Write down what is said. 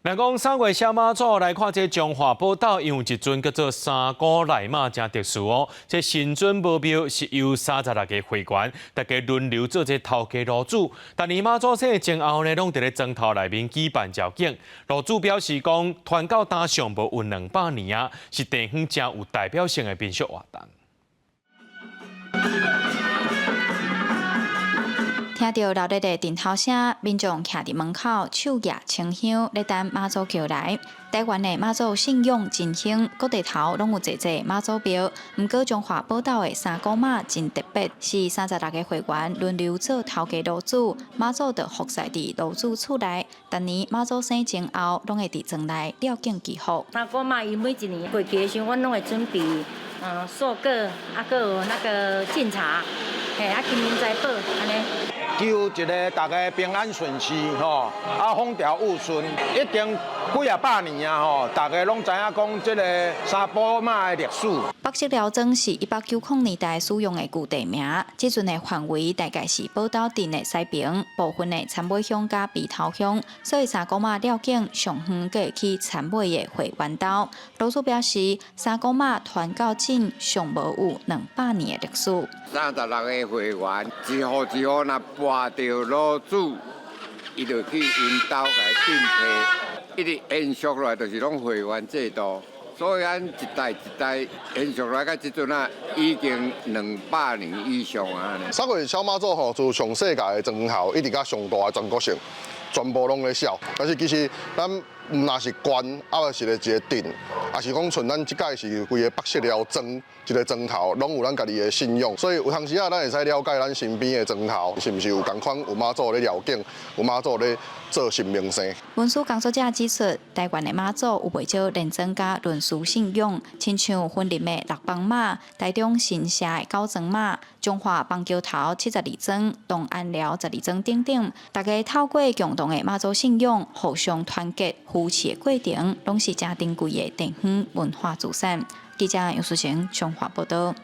若講三月寫媽祖來看這彰化寶斗，有一尊叫做三姑內媽，誠特殊哦。這神尊無廟是由36個會員，大家輪流做這頭家爐主。逐年媽祖生前後呢，攏佇咧莊頭內面舉辦醮景。爐主表示講，傳到今上無有200年啊，是地方誠有代表性的民俗活動。聽著熱鬧的陣頭聲，民眾徛佇門口，手舉清香，咧等媽祖轎來。台灣的媽祖信仰真興，各地頭攏有濟濟媽祖廟。毋過彰化寶斗的三姑媽真特別，是36個會員輪流做頭家爐主，媽祖就服侍佇爐主厝內。逐年媽祖生前後，攏會佇莊內繞境祈福。三姑媽伊每一年過去的時陣，阮攏會準備素果，啊，閣有那個敬茶，嘿，啊，金銀財寶按呢。求一个大家平安順遂吼，啊風調雨順，已經幾仔百年啊吼，大家攏知影講這个三姑媽的歷史。北勢寮莊是1890年代使用的舊地名，這陣的範圍大概是寶斗鎮的西爿，部分的杉尾鄉佮埤頭鄉，所以三姑媽繞境上遠閣會去杉尾的會員兜。爐主表示，三姑媽傳到今上無有200年的歷史。36個會員，一戶一戶若跋著爐主，伊就去𪜶兜共伊頂替，一直延續落來，就是攏會員制度。所以咱一代一代延續來到這陣啊，已經200年以上啊。三月痟媽祖吼，自上細个的莊頭，一直到上大的全國性，全部攏咧痟。但是其實咱毋若是縣，啊，抑是咧一个鎮，抑是講賰咱這擺是規个北勢寮莊一个莊頭，攏有咱家己的信仰。所以有當時啊，咱會使了解咱身邊的莊頭是毋是有仝款有媽祖咧繞境，有媽祖咧做神明生。文史工作者指出，台灣的媽祖有袂少連莊佮輪殊信仰，親像雲林的六枋媽、台中新社的九莊媽、彰化枋橋頭72莊、東安寮12莊等等，大家透過共同的媽祖信仰，互相團結扶持的過程，攏是誠珍貴的地方文化資產。記者楊淑賢彰化報導。